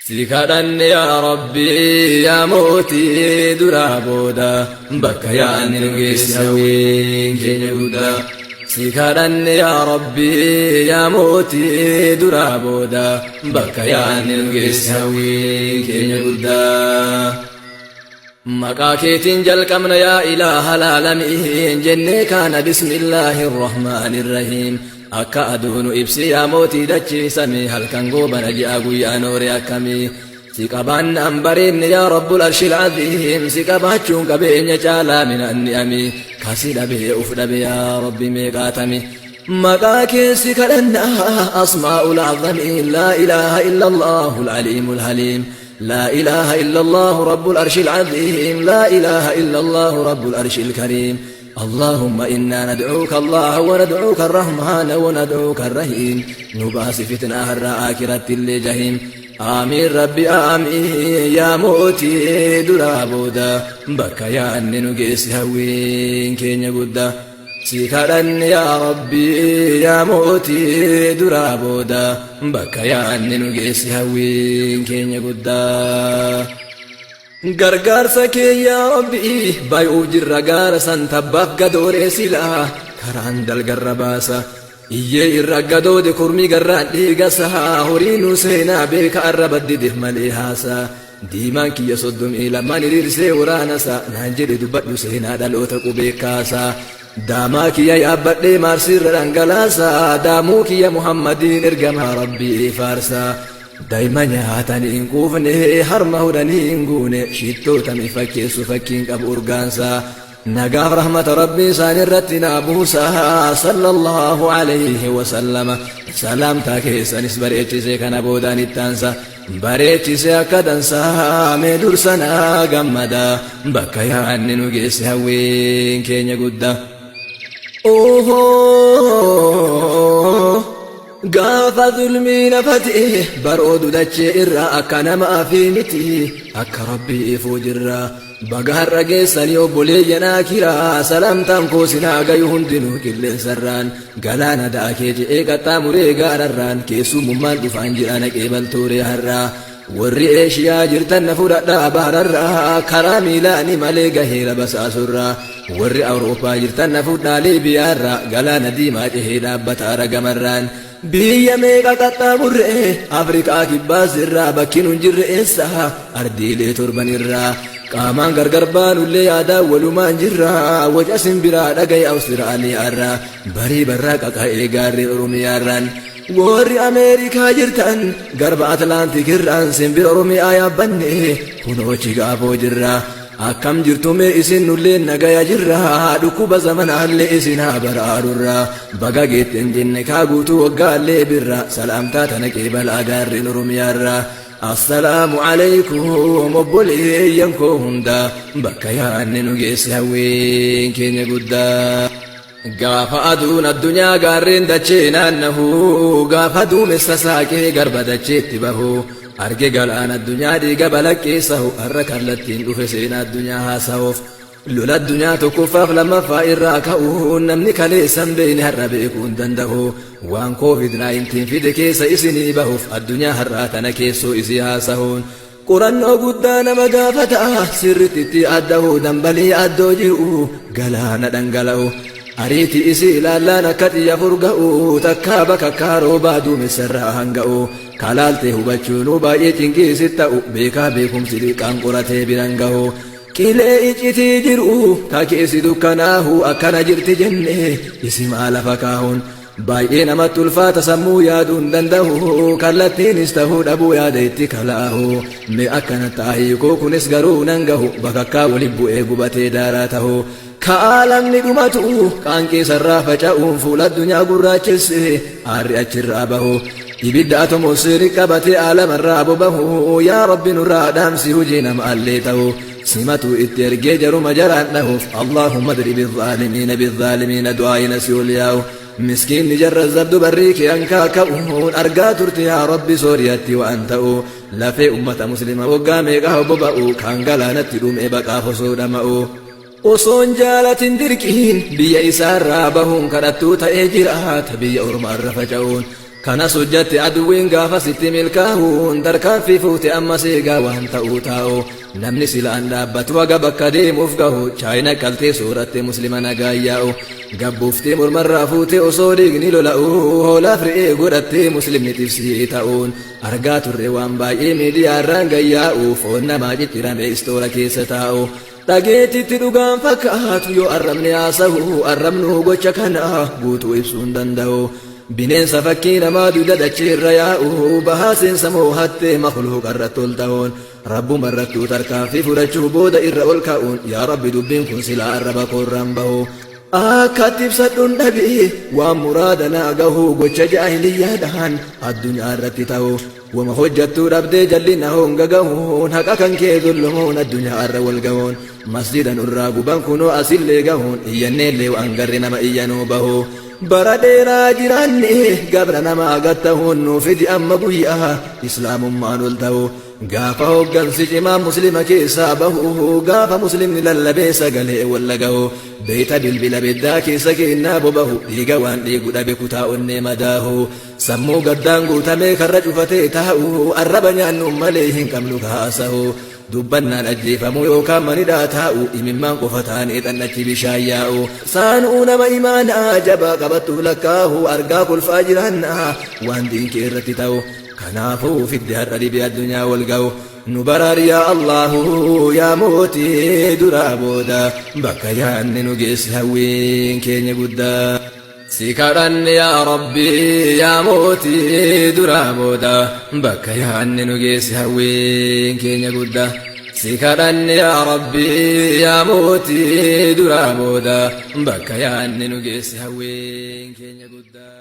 Si kadhanne yaa Rabbii yaa mootii duraa booda bakka yaadni nu geesse hawwiin keenya guddaa. Si kadhanne yaa Rabbii yaa mootii duraa booda bakka yaadni nu geesse hawwiin keenya guddaa. Maqaa keetiin jalqabna yaa ilaaha laalamiin jennee kaana bismillaahi rahmaani rahiim. Akka aduu nu ibsi yaa mootii dachii samii halkan goobana ji'a guyyaa noore akkamii. Si qabaannaan bareedne yaa rabbul arshil aziim si qabaachuun qabeenya caalaa minaan ni'amii. Kasi dhabee uf dhabe yaa rabbi meeqaatami. Maqaa kee si kadhannaa asmaa'ul azamiin laa ilaaha illa allaahul aliimul haliim. لا إله إلا الله رب العرش العظيم لا إله إلا الله رب العرش الكريم اللهم إنا ندعوك الله وندعوك الرحمن وندعوك الرحيم نباس فتنة الآخرة اللي جهيم آمين ربي آمين يا موتي درا بودا بكا يا أني نجيس هوين كين يقودا Si kadhanne yaa Rabbii yaa mootii duraa booda bakka yaadni nu geesse hawwiin keenya guddaa. Gargaarsa kee yaa Rabbii bay'uuf jirra gaara san tabbaaf gadooree silaa karaan dalgarra baasa. Iyyee irra gadoode kurmii garraan dhiigasaa horii nu seenaa beeka arraba didif malee haasaa. Diimaan kiyya 32 hiriirsee waraanasaa naan jedhe dubbadhu seenaa dhaloota qubee kaasaa. Daamaa kiyya yaabbadhee maarsiirra dhangalaasaa daamuu kiyya Muhammadiin ergamaa Rabbii faarsaa. Daa'ima nyaatanii hin quufne harma hodhanii hin guune shittootame fakkeessu fakkiin qabu urgaansaa. Nagaaf rahmata Rabbii isaan irratti naa buusaa sallallahu alayhi wasallama. Salaamtaa keessanis bareechisee kana boodaan ittaansa. Bareechisee akka dansaa mee dursanaa gammada bakka yaadni nu geesse hawwiin keenya guddaa. Gaafa zulmii nafate baroodu dachee irraa akka namaa fi miti akka rabbii ifuu jirra. Baga har'a geessanii obboleeyyan akiraa salaamtaan koo sinaa gayu hundinuu qilleensarraan galaana daakee je'ee qaxxaamuree gaararraan keessumummaan dhufaan jira naqee baltooree har'aa. Warri Eeshiyaa jirtan na fudhadhaa bahararraa karaa miilaani malee gaheera basaasurraa. Warri Awurooppaa jirtan na fudhaa Liibiyaarraa galaana diimaa cehee dhaabbata aragamarraan. Biyya meeqa qaxxaamurree Afrikaa kibbaas irraa bakki nun jirre eessa ardiilee torban irraa. Qaamaan gargar baanullee yaadaan walumaan jirra waca simbiraa dhagaye Awustiraaliyaarraa barii barraa qaqa'ee gaarreen Oromiyaarraan. Warri Ameerikaa jirtan garba Atlaantik irraan simbira Oromiyaa yaabbanne kunoo Chigaafoo jirra. Akkam jirtu mee isin nullee nagaya jirra dhukkuba zamanaallee isin haa baraarurra baga geetten jenne kaa guutuu waggaallee birra salaamtaa tana qeebalaa gaarreen Oromiyaarra. Assalaamu alaykum obboleeyyan koo hunda bakka yaadne nu geesse hawwiin keenya guddaa. Gaafa aduun addunyaa gaarreen dachee naannahu gaafa duumessa saaqee garba dacheetti bahu arge galaan addunyaa dhiiga balaqqeessahu har'a kallattiin dhufe seenaa addunyaa haasa'uuf. Lola addunyaa tokkoffaaf lammaffaa irraa ka'uun namni kaleessan beekne har'a beekuu hin danda'u. Waan COVID-19 fide keessa isinii bahuuf addunyaa har'aa tana keessoo isii haasa'uun. Qorannoo guddaa nama gaafata sirriitti itti adda'u dambalii addoo jiru galaana dhangala'u. Ariitii isii ilaallaan akka xiyya furga'u takkaa bakakkaa roobaa duumessarraa hanga'u. Kalaaltee hubachuunuu baay'ee cinqiisi ta'u beekaa beekumsi liqaan qoratee biran gahu. Qilee iccitii jiru ta keessi dukkanaahu akkana jirti jenne isimaa lafa kaahuun. Baay'ee namatti ulfaata sammuu yaaduu hin danda'u kallattiinis ta'uu dhabuu yaada itti kalaahu. Mee akkana taa'ii koo kunis garuu nan gahu bakakkaa waliin bu'ee gubatee daaraa ta'u. Kaalamni dhumatu qaanqee sarraa faca'uun fuula addunyaa gurraachesse aarri achirraa bahu. Ibidda atomoosfeerii qabatee aalamarraa bobahu yaa Rabbi nurraa dhaamsi hojii nama allee ta'u. Simatu itti ergee jaruma jaraan dhahuuf Allahumma adribi zaalimiina bizzaalimiina du'aayina si ol yaa'u. Miskiinni jarra zabdu barrii kee hankaa ka'uun argaa turte yaa Rabbi Sooriyaatti waan ta'u. Lafee ummata muslima waggaa meeqa boba'u kan galaanatti dhume baqaaf osoo dhama'u. Osoon jaalatin dirqiin biyya isaarraa bahuun kadhattuu ta'ee jiraata biyya ormaarra faca'uun. Kanas hojjatte aduwwiin gaafa sitti milkaahuun tarkaanfii fuute amma seegaa waan ta'uu taa'u. Namni silaan dhaabbatu haga bakka deemuuf gahu chaayina qaltee sooratte muslima nagaan yaa'u. Gabbuuftee mormarraa fuute osoo dhiigni lola'u hoolaaf re'ee godhattee muslimni xibsii ta'uun argaa turre waan baay'ee miidiyaarraan gayyaa'u foon namaa ciccirame istoora keessa taa'u. Dhageetitti dhugaan fakkaatu yoo arrabni haasahu arrabnuu gocha kana guutuu ibsuu hin danda'u. Bineensa fakkii namaa duuda dachee irra yaa'u bahaa seensa moohattee makluuqa irratti ol ta'uun rabbuma irrattuu tarkaanfii fudhachuu booda irra ol ka'uun yaa rabbi dubbiin kun silaa arraba koorraan bahu. Akkatti ibsadhuun dhabi waan muraada naa gahu gocha jaahiliyyaadhaan addunyaa irratti ta'u. Wama hojjattuu dhabdee jallina honga gahuun haqa kan kee dullumuun addunyaa irra wal gahuun masjida nurraa guban kunoo asillee gahuun iyyanneellee waan garri nama iyyanuu bahu. Bara dheeraa jiraanne gabra namaa gattahuun nuu fidi amma guyyaa islaamummaan ol ta'u. Gaafa hoggansi cimaa muslima keessaa bahu gaafa muslimni lallabee sagalee wal dhagahu beeyta bilbila biddaa keessa kennaa bobahu dhiiga waan dhiigu dhabe kutaa onnee madaahu sammuu gaddaan guutamee karra cufatee taa'u arraba nyaannu malee hin qabnu kaasahu dubbannaan ajjeefamuu yookaan manidhaa taa'u imimmaan qofa taanee xannachi bishaan yaa'u saanuu nama imaanaa jabaa qabattuuf lakkaahu argaa kolfaa jiraannaa waan diinkee irratti ta'u kanaafuu fidde har'a dhibee addunyaa wal ga'u nu baraar yaa Allahu yaa mootii duraa booda bakka yaanne nu geessi hawwiin keenya guddaa. Si kadhanne yaa Rabbi yaa mootii duraa booda bakka yaanne nu geessi hawwiin keenya guddaa. Si kadhanne yaa Rabbi yaa mootii duraa booda bakka yaanne nu geessi hawwiin keenya guddaa.